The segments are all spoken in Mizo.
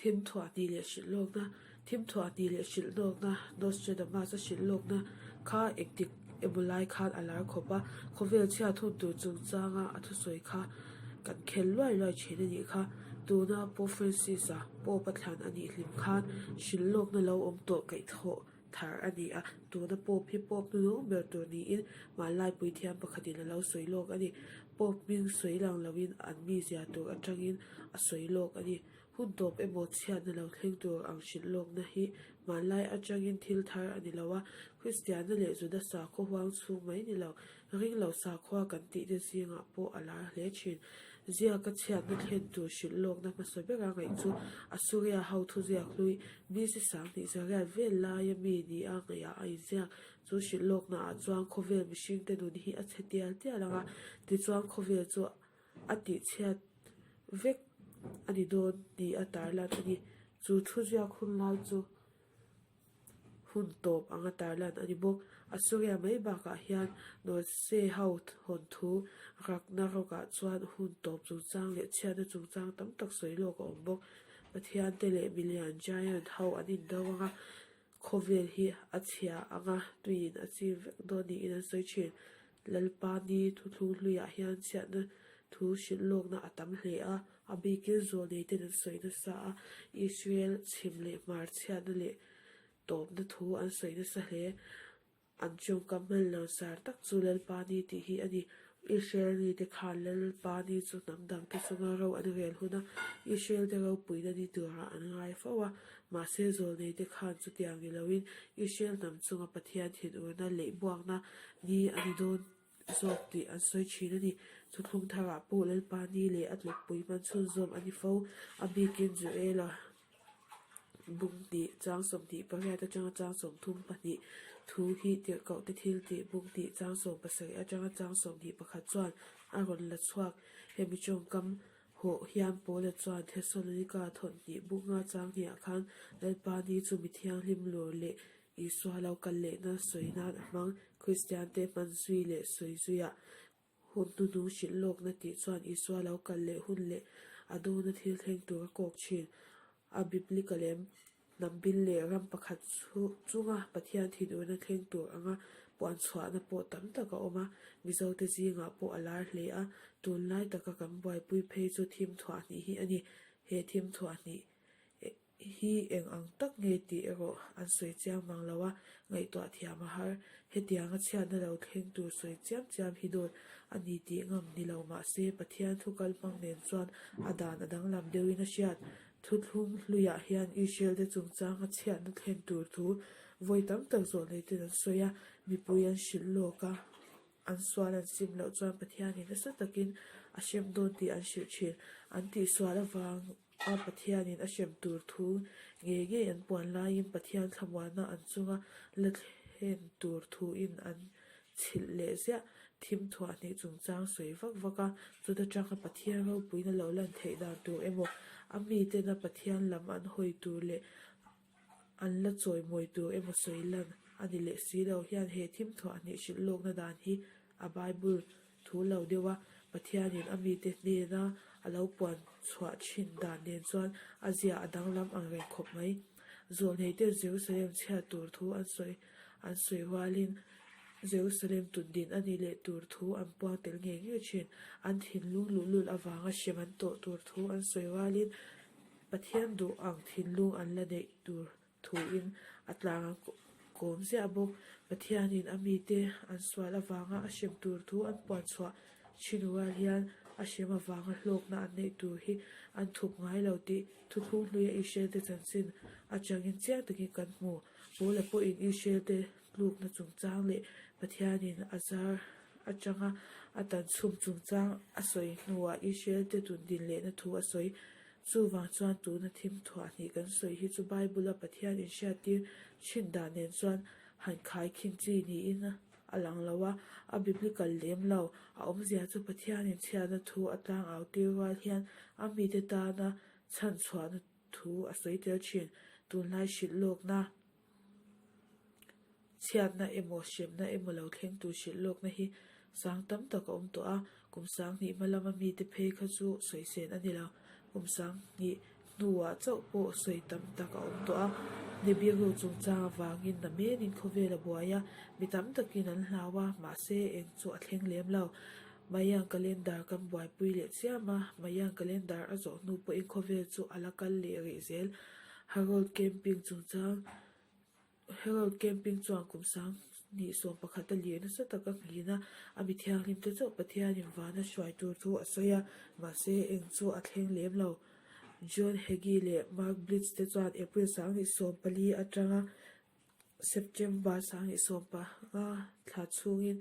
Thim thuah hnih leh hrilh lawkna, Thim thuah hnih leh hrilh lawkna, Nostradamus-a hrilh lawkna kha engtik emaw lai khan a lar khawp a, khawvel chhiat hun tur chungchanga a thusawi kha kan khel luai luai thin a nih kha. Tuna Pope Francis-a Pope a thlan a nih hlim khan hrilh lawkna lo awm tawh kaihthawh thar a ni a, tuna Pope hi Pope hnunung ber tur niin hmanlai puithiam pakhatin a lo sawi lawk a ni. Pope hming sawi lang loin an mizia tur atangin a sawi lawk a ni. Hun tawp emaw chhiatna lo thleng tur ang hrilh lawkna hi hmanlai atangin thil thar a ni lo a, Kristianna leh Juda sakhua huang chhung mai ni lo, ringlo sakhua kan tihte zingah pawh a lar hle thin. Ziaka chhiatna thlen tur hrilh lawkna hmasa bera ngaih chu Assuria ho thuziak hlui BC 2000 zariat vel laia mi nia ngaihah a inziak. Chu hrilh lawknaah chuan khawvel mihringte nun hi a chhe tial tial ang a, tichuan khawvel chu a tihchhiat vek a ni dawn tih a tarlan a ni. Chu thuziak hun lai chu hun tawp anga tarlan a ni bawk. Assuria mai bakah hian Norse ho hawn thu Ragnarok-ah chuan hun tawp chungchang leh chhiatna chungchang tam tak sawi lawk a awm bawk. Pathian te leh milian, giant, ho an indo ang a, khawvel hi a chhia anga tuiin a chim vek dawn niin an sawi thin. Lalpa ni thuthlung hluiah hian chhiatna thu hrilh lawkna a tam hle a, a bikin zawlnei ten an sawi nasa a, Israel chhim leh hmar chhiatna leh tawpna thu an sawi nasa hle. An tawngkam hman lo sar tak chu Lalpa ni tih hi a ni. Israel mite khan Lalpa ni chu hnam dangte chunga ro an rel hun a, Israel te ropuina ni turah an ngai fo a. Mahse zawlneite khan chutiang ni loin Israel hnam chunga Pathian thinurna leh buakna ni a ni dawn zawk tih an sawi thin a ni. Thuthlung tharah pawh Lalpa ni leh a tlukpui hman chhunzawm a ni fo. A bikin Joela Bung hnih, chang 28 atanga chang 32 thu hi tirhkohte thil tih bung hnih, chang 17 atanga chang 21 chuan a rawn la chhuak. Hemi tawngkam hawh hian Paula chuan Thesalonika thawhhnih bunga chang hniah khan Lalpa ni chu mi thianghlim lur leh Isua lo kal lehna sawi nan a hmang. Kristiante hman zui leh sawi zuiah Hun hnuhnung hrilh lawkna tih chuan Isua lo kal leh hun leh a dawna thil thleng tur a kawk thin. A biblical em? Hnam bil leh ram pakhat chunga Pathian thinurna thleng tur anga puan chhuahna pawh tam tak a awm a, Mizote zingah pawh a lar hle a, tunlai taka kan buaipui phei chu thim thuah hnih hi a ni. He thim thuah hnih hi eng ang tak nge tih erawh an sawi chiang mang lo a, ngaihtuah thiam a har. Hetianga chhiatna lo thleng tur sawi chiam chiam hi dawt a ni tih ngam ni lo mah se Pathian thu kal hmang nen chuan a dan a danglam deuhin a hriat. Thuthlung hluiah hian Israel te chungchanga chhiatna thlen tur thu vawi tam tak zawh nei ten an sawi a, mipui an hrilh lawk a, an sual an sim loh chuan Pathianin nasa takin a hrem dawn tih an hrilh thin. An tihsual avang. A Pathianin a hrem tur thu ngei ngei an puan laiin Pathian thlamuanna an chunga la thlen tur thuin an chhilh leh ziah. Thim thuah hnih chungchang sawi vak vak a, chuta tanga Pathian ropuina lo lan theih dan tur emaw, a mitena Pathian lam an hawi tur leh an la chawimawi tur emaw sawi lan a ni leh si lo hian he thim thuah hnih hrilh lawkna dan hi a Bible thu lo deuh a, Pathianin a mite hnena a lo puan chhuah thin dan nen chuan a zia a danglam ang reng khawp mai. Zawlneite Jerusalem chhiat tur thu an sawi an sawi rualin Jerusalem tundin a ni leh tur thu an puang tel ngei ngei thin. An thinlung luhlul avanga hrem an tawh tur thu an sawi rualin Pathian duh ang thinlung an la neih tur thuin a tlang a kawm ziah bawk. Pathianin a mite an sual avanga a hrem tur thu an puan chhuah thin rual hian a hrem avanga hlawkna an neih tur hi an thup ngai lo tih thuthlung hluia Israel-te chanchin atangin chiang takin kan hmu. Paula pawhin Israel-te tlukna chungchang leh Pathianin a zar atanga a tan chhum chungchang a sawi hnuah Israel-te tundin lehna thu a sawi. Chuvang chuan tuna thim thuah hnih kan sawi hi chu Bible-a Pathian inhriattir thin dan nen chuan han khai khin chi niin a lang lo a, a biblical lem lo. A awmzia chu Pathianin chhiatna thu a tlangau tir rual hian a mite tana chhanchhuahna thu a sawi tel thin. Tunlai hrilh lawkna. Chhiatna emaw, hremna emaw lo thleng tur hrilh lawkna hi sang tam tak a awm tawh a, kum 2000 hma lama mite phei kha chu sawisên a ni lo. Kum 2000. Hnuah chauh pawh sawi tam tak a awm tawh a, Nibiru chungchang avangin namenin khawvel a buai a, mi tam takin an hlau a, mahse eng chu a thleng lem lo. Mayan calendar kan buaipui leh chiam a, Mayan calendar a zawh hnu pawhin khawvel chu a la kal leh rih zel. Harold Camping chungchang Harold Camping chuan kum 2021 a lir nasa tak a nghin a, a mi thianghlim te chauh Pathianin vana hruai tur thu a sawi a, mahse eng chu a thleng lem lo. John Hagee leh Mark Blitz te chuan April 2014 atanga September 2015 thla chhungin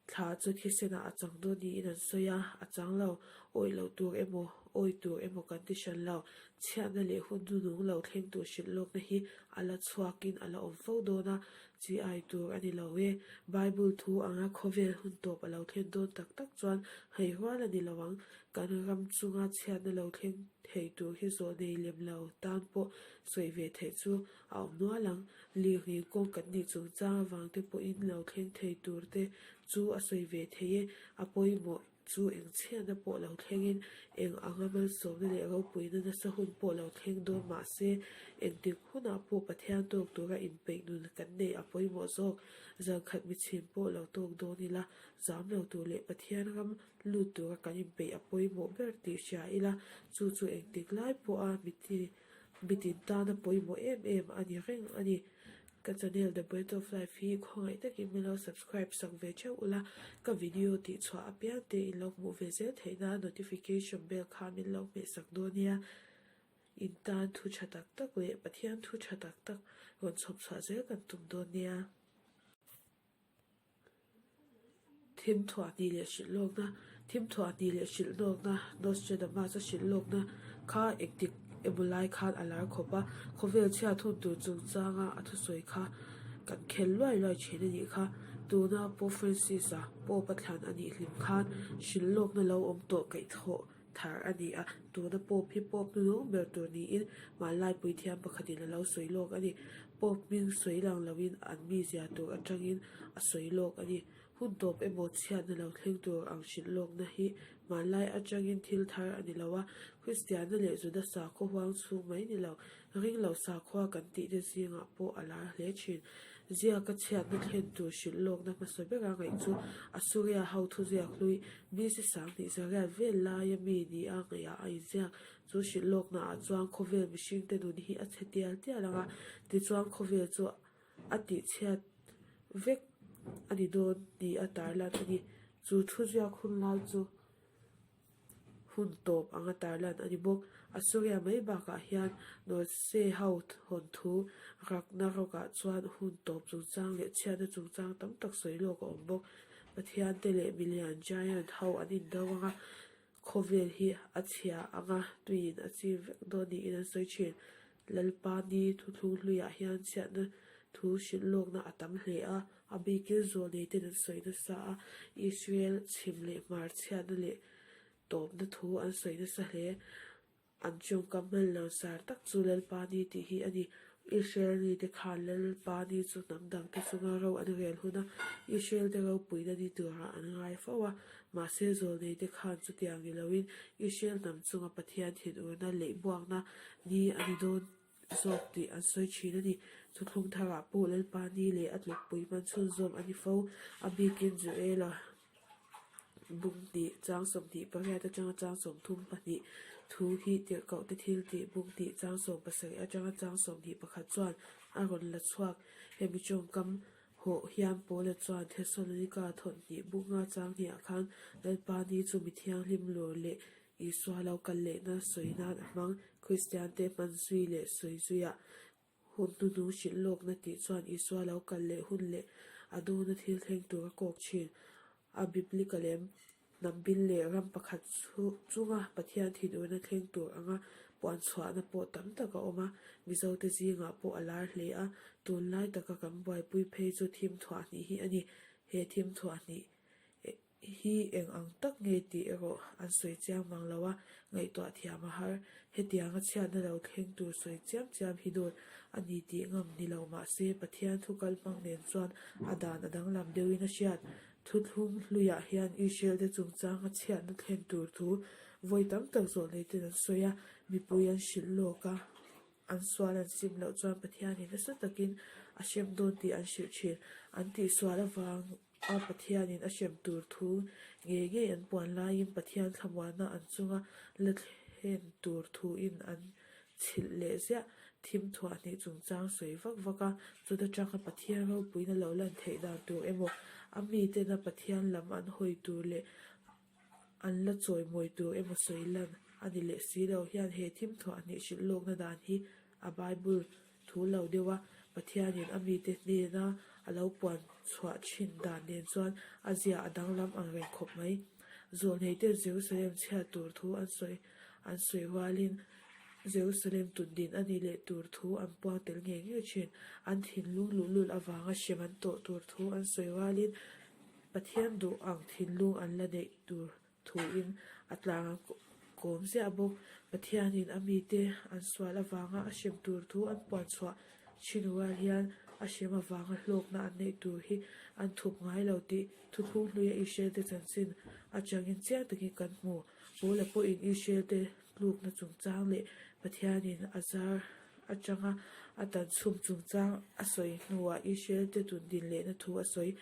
Thla chu thisenah a chang dawn niin an sawi a, a chang lo. Awih loh tur emaw, awi tur emaw kan ti hran lo. Chhiatna leh hun hnunung lo thleng tur hrilh lawkna hi a la chhuakin a la awm fo dawn a, chi ai tur a ni lo e. Bible thu anga khawvel hun tawp a lo thlen dawn tak tak chuan hei rual a ni lo ang. Kan ram chunga chhiatna lo thleng thei tur hi zawh nei lem lo tan pawh sawi ve theih chu A awm nual ang, lirnghing kawng kan nih chungchang avang te pawhin lo thleng thei tur te chu a sawi ve thei e. A pawimawh chu eng chhiatna pawh lo thlengin eng anga malsawmna leh ropuina nasa hun pawh lo thleng dawn mah se, engtik hunah pawh Pathian tawk tura inpeih nun kan neih a pawimawh zawk. Zankhat michhin pawh lo tawk dawn ila, zam lo tur leh Pathian ram lut tura kan inpeih a pawimawh ber tih hria ila, chu chu engtik lai pawha miti Mitin tana pawimawh em em a ni reng a ni. Ka channel The Breath of Life hi khawngaih takin min lo subscribe sak ve theuh ula, ka video tih chhuah apiang te in lo hmuh ve zel theih nan notification bell kha min lo hmeh sak dawn nia. In tan thu tha tak tak leh Pathian thu tha tak tak rawn chhawp chhuah zel kan tum dawn nia. Thim thuah hnih leh hrilh lawkna, Thim thuah hnih leh hrilh lawkna, Nostradamus-a hrilh lawkna kha engtik emaw lai khan a lar khawp a, khawvel chhiat hun tur chungchanga a thusawi kha kan khel luai luai thin a nih kha. Tuna Pope Francis-a Pope a thlan a nih hlim khan hrilh lawkna lo awm tawh kaihthawh thar a ni a, tuna Pope hi Pope hnunung ber tur niin hmanlai puithiam pakhatin a lo sawi lawk a ni. Pope hming sawi lang loin an mizia tur atangin a sawi lawk a ni. Hun tawp emaw chhiatna lo thleng tur ang hrilh lawkna hi hmanlai atangin thil thar a ni lo a, Kristianna leh Juda sakhua huang chhung mai ni lo, ring lo sakhua kan tihte zingah pawh a lar hle thin. Ziaka chhiatna thlen tur hrilh lawkna hmasa bera ngaih chu Assuria ho thuziak hlui BC 2008 vel laia mi nia ngaihah a inziak. Chu hrilh lawknaah chuan khawvel mihringte nun hi a chhe tial tial ang a, tichuan khawvel chu a tihchhiat vek a ni dawn tih a tarlan a ni. Chu thuziak hun lai chu. Hun tawp anga tarlan a ni bawk. Assuria mai bakah hian Norse ho hawnthu Ragnarok-ah chuan hun tawp chungchang leh chhiatna chungchang tam tak sawi lawk a awm bawk. Pathiante leh milian, giant, ho an indo anga khawvel hi a chhia anga tuiin a chim vek dawn niin an sawi thin. Lalpa ni thuthlung hluiah hian chhiatna thu hrilh lawkna a tam hle a. A bikin zawlneiten an sawi nasa a, Israel chhim leh hmar chhiatna leh tawpna thu an sawi nasa hle. An tawngkam hman lo sar tak chu Lalpa ni tih hi a ni. Israel mite khan Lalpa ni chu hnam dangte chunga ro an rel hun a, Israel te ropuina ni turah an ngai fo a. Mahse zawlneite khan chutiang ni loin Israel hnam chunga Pathian thinurna leh buakna ni a ni dawn. zawk tih an sawi thin a ni. Thuthlung tharah pawh Lalpa ni leh a tlukpui hman chhunzawm a ni fo. A bikin Joela bung hnih chang 28 atanga chang 32 thu hi tirhkohte thil tih bung hnih chang 17 atanga chang 21 chuan a rawn la chhuak. Hemi tawngkam hawh hian Paula chuan Thesalonika thawhhnih bunga chang hniah khan Lalpa ni chu mi thianghlim lawr leh Isua lo kal lehna sawi nan a hmang. Kristiante hman zui leh sawi zuiah hun hnuhnung hrilh lawkna tih chuan Isua lo kal leh hun leh a dawna thil thleng tur a kawk thin. A biblical em? Hnam bil leh ram pakhat chunga Pathian thinurna thleng tur anga puan chhuahna pawh tam tak a awm a, Mizote zingah pawh a lar hle a, tunlai taka kan buaipui phei chu thim thuah hnih hi a ni. He thim thuah hnih hi eng ang tak nge tih erawh an sawi chiang mang lo a, ngaihtuah thiam a har. Hetianga chhiatna lo thleng tur sawi chiam chiam hi dawt a ni tih ngam ni lo mah se Pathian thu kal hmang nen chuan a dan a danglam deuhin a hriat. Thuthlung hluiah hian Israel te chungchanga chhiatna thlen tur thu Vawi tam tak zawh neiten an sawi a, mipui an hrilh lawk a, an sual an sim loh chuan Pathianin nasa takin a hrem dawn tih an hrilh thin. An tihsual avang a Pathianin a hrem tur thu ngei ngei an puan laiin Pathian thlamuanna an chunga la thlen tur thuin an chhilh leh ziah. Thim thuah hnih chungchang sawi vak vak a, chuta tanga Pathian ropuina lo lan theih dan tur emaw, a mitena Pathian lam an hawi tur leh an la chawimawi tur emaw sawi lan a ni leh si lo hian he thim thuah hnih hrilh lawkna dan hi a Bible thu lo deuh a, Pathianin a mite hnena a lo puan chhuah thin dan nen chuan a zia a danglam ang reng khawp mai. Zawlneite Jerusalem chhiat tur thu an sawi an sawi rualin Jerusalem tundin a ni leh tur thu an puang tel ngei ngei thin. An thinlung luhlul avanga hrem an tawh tur thu an sawi rualin Pathian duh ang thinlung an la neih tur thuin a tlang a kawm ziah bawk. Pathianin a mite an sual avanga a hrem tur thu an puan chhuah thin rual hian a hrem avanga hlawkna an neih tur hi an thup ngai lo tih thuthlung hluia Israel-te chanchin atangin chiang takin kan hmu. Paula pawhin Israel-te tlukna chungchang leh Pathianin a zar atanga a tan chhum chungchang a sawi hnuah Israel-te tundin lehna thu a sawi.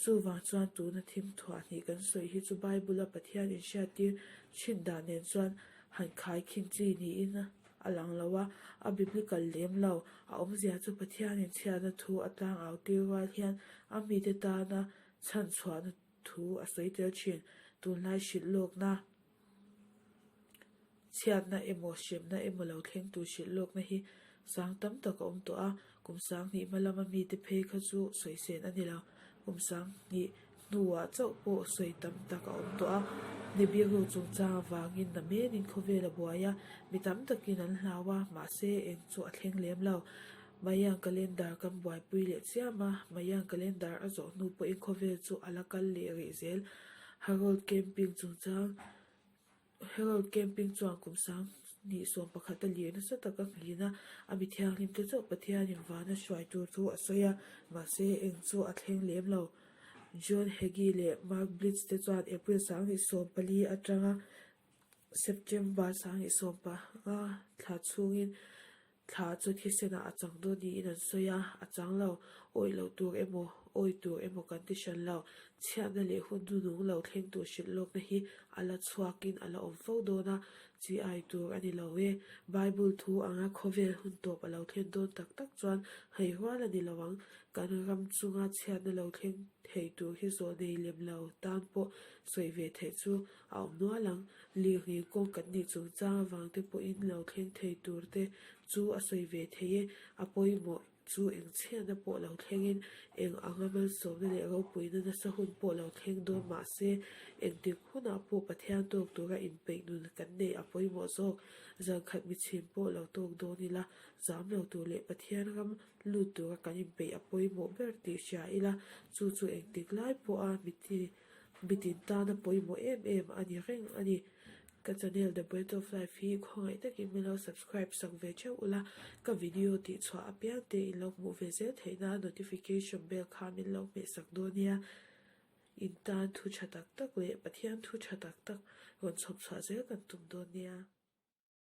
Chuvang chuan tuna thim thuah hnih kan sawi hi chu Bible-a Pathian inhriattir thin dan nen chuan han khai khin chi niin a lang lo a, a biblical lem lo. A awmzia chu Pathianin chhiatna thu a tlangau tir rual hian a mite tana chhanchhuahna thu a sawi tel thin. Tunlai hrilh lawkna. Chhiatna emaw hremna emaw lo thleng tur hrilh lawkna hi sang tam tak a awm tawh a, kum sanghnih hma lama mite phei kha chu sawi sen a ni lo. Kum sanghnih hnuah chauh pawh sawi tam tak a awm tawh a, Nibiru chungchang avangin na menin khawvel a buai a, mi tam takin an hlau a, mahse eng chu a thleng lem lo. Mayan calendar kan buaipui leh chiam a, Mayan calendar a zawh hnu pawhin khawvel chu a la kal leh rih zel. Harold Camping chungchang Harold Camping chuan kum 2011 a lir nasa tak a nghin a, a mi thianghlim te chauh Pathianin vana hruai tur thu a sawi a, mahse eng chu a thleng lem lo. John Hagee leh Mark Blitz te chuan April 2014 atanga September 2015 thla chhungin Thla chu thisenah a chang dawn niin an sawi a, a chang lo. Awih loh tur emaw, awi tur emaw kan ti hran lo. Chhiatna leh hun hnunung lo thleng tur hrilh lawkna hi a la chhuakin a la awm fo dawn a, chi ai tur a ni lo e. Bible thu anga khawvel hun tawp a lo thlen dawn tak tak chuan hei rual a ni lo ang. Kan ram chunga chhiatna lo thleng thei tur hi zawh nei lem lo tan pawh sawi ve theih chu a awm nual ang. Lirngei kawng kan nih chungchang avang te pawhin lo thleng thei tur te chu a sawi ve thei e. A pawimawh chu eng chhiatna pawh lo thlengin eng anga malsawmna leh ropuina nasa hun pawh lo thleng dawn mah se engtik hunah pawh Pathian tawk tura inpeih nun kan neih a pawimawh zawk. Zankhat michhin pawh lo tawk dawn ila zam lo tur leh Pathian ram lut tura kan inpeih a pawimawh ber tih hria ila chu chu engtik lai pawha miti Mitin tana pawimawh em em a ni reng a ni. Ka channel The Breath of Life hi khawngaih takin min lo subscribe sak ve theuh ula, ka video tih chhuah apiang te in lo hmuh ve zel theih nan notification bell kha min lo hmeh sak dawn nia. In tan thu tha tak tak leh Pathian thu tha tak tak rawn chhawp chhuah zel kan tum dawn nia.